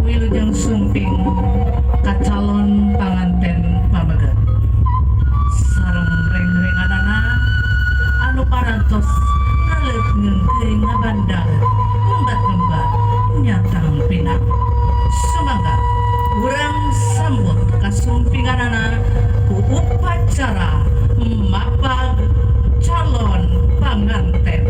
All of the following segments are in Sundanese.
Wilujeng sumping ka calon panganten pameget sareng reng-renganana anu parantos ngaleup ngeungkeuy ngabandang ngembat-ngembat nyatang pinang. Sumangga urang sambut kasumpinganana ku upacara mapag calon panganten.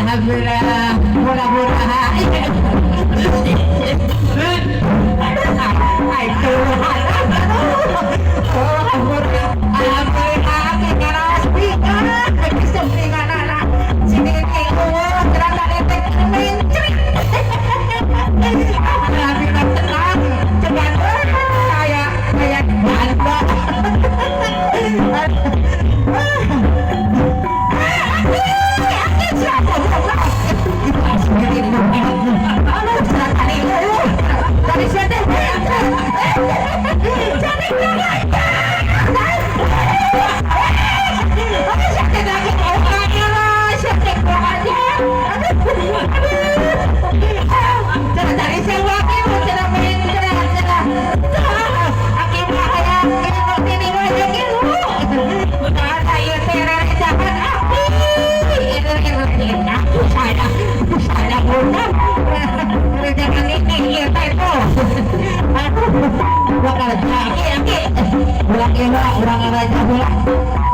Alhamdulillah, mudah-mudahan.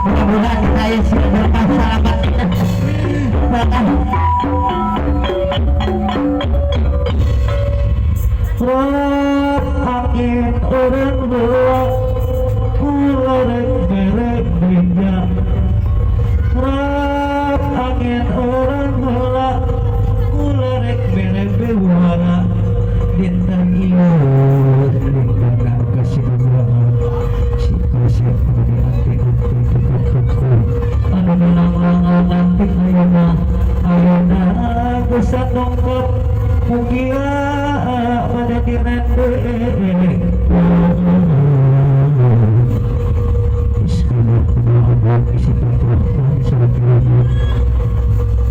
Mudah-mudahan saya berkah selamat berkah. Angin orang belak kula rek merek beja. Rap angin orang belak kula rek merek bewara. Dinten ieu lingkungan kasibuan si kasih di anti-anti tuku anu menang-langan antik ayeuna ayeuna geus nongkep mugia pada dirende.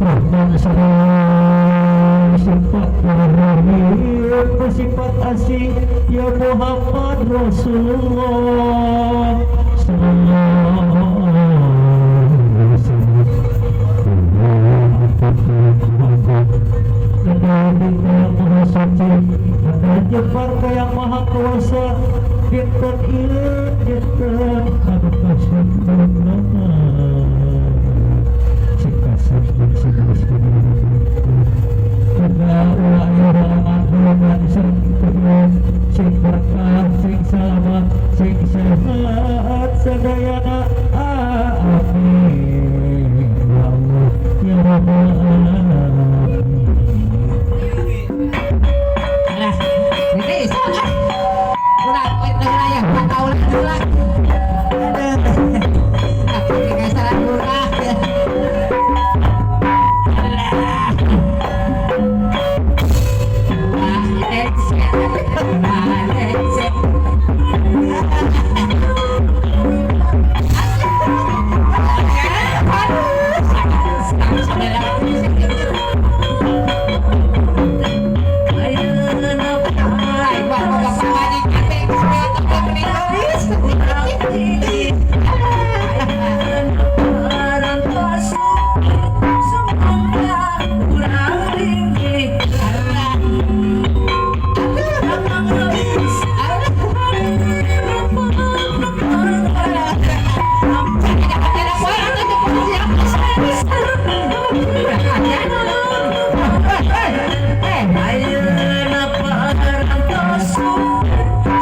Rahman sifat Rahim sifat asih Ya Muhammad Rasulullah sallallahu alaihi wasallam. Dan yang maha suci dan jembar ke yang maha kuasa dinten ieu dinten anu kasyukurna sing kasep sing miskin uga ulah aya halangan golongan sing sing berkah sing selamat sing sehat sadayana, amin ya Allah ya Rabbal alamin. Alah, ini salah. Ulah, ulah ya, ulah ulah. Aduh. Aku kayak salah ulah. Alah. Wah, lecet. Ayeuna parantos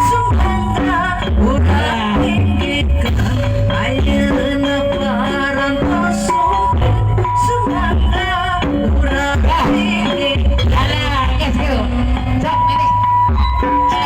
sumangga urang tinggi. Ayeuna parantos sumangga urang tinggi. Ayeuna parantos sumangga urang tinggi.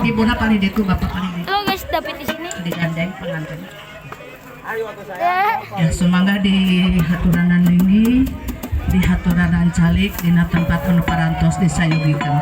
Ibuna panidiku, bapak panidiku. Halo guys, dapat di sini. Digandeng pengantin. Ya, sumangga di haturanan linggi, di haturanan calik, dina tempat anu parantos disayogikeun.